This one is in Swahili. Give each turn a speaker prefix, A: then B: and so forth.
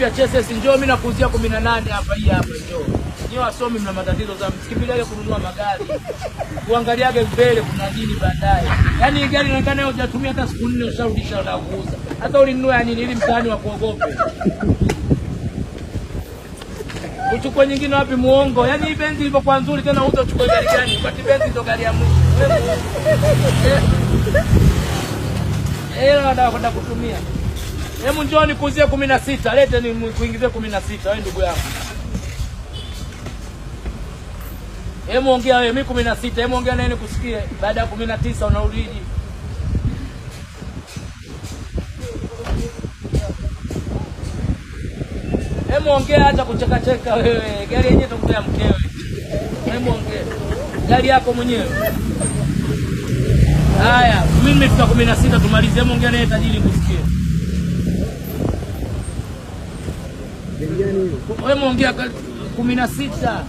A: Ya Chesesi njoo, mimi nakuuzia 18 hapa, hii hapa njoo. Nyie wasomi mna matatizo za msikimbiliage kununua magari. Uangaliage mbele kuna nini baadaye. Yaani hii gari inaonekana wewe hujatumia hata siku 4 usharudisha na kuuza. Hata ulinunua ya nini ili mtaani wakuogope. Uchukue nyingine wapi muongo? Yaani hii Benzi ilivyokuwa nzuri tena utochukue gari gani? Kwa Benzi ndo gari ya mwisho. Hela nataka kwenda kutumia. Hebu njoo nikuuzie 16. Lete ni kuingizie 16 wewe ndugu yangu. Hebu ongea wewe, mimi 16. Hebu ongea naye nikusikie. Baada ya 19 unarudiji. Hebu ongea, hata kucheka cheka wewe. Gari yenyewe itakuta mkewe. Hebu ongea. Gari yako mwenyewe. Haya, mimi nimefika 16 tumalize. Hebu ongea naye tajiri nikusikie. Wewe ongea 16.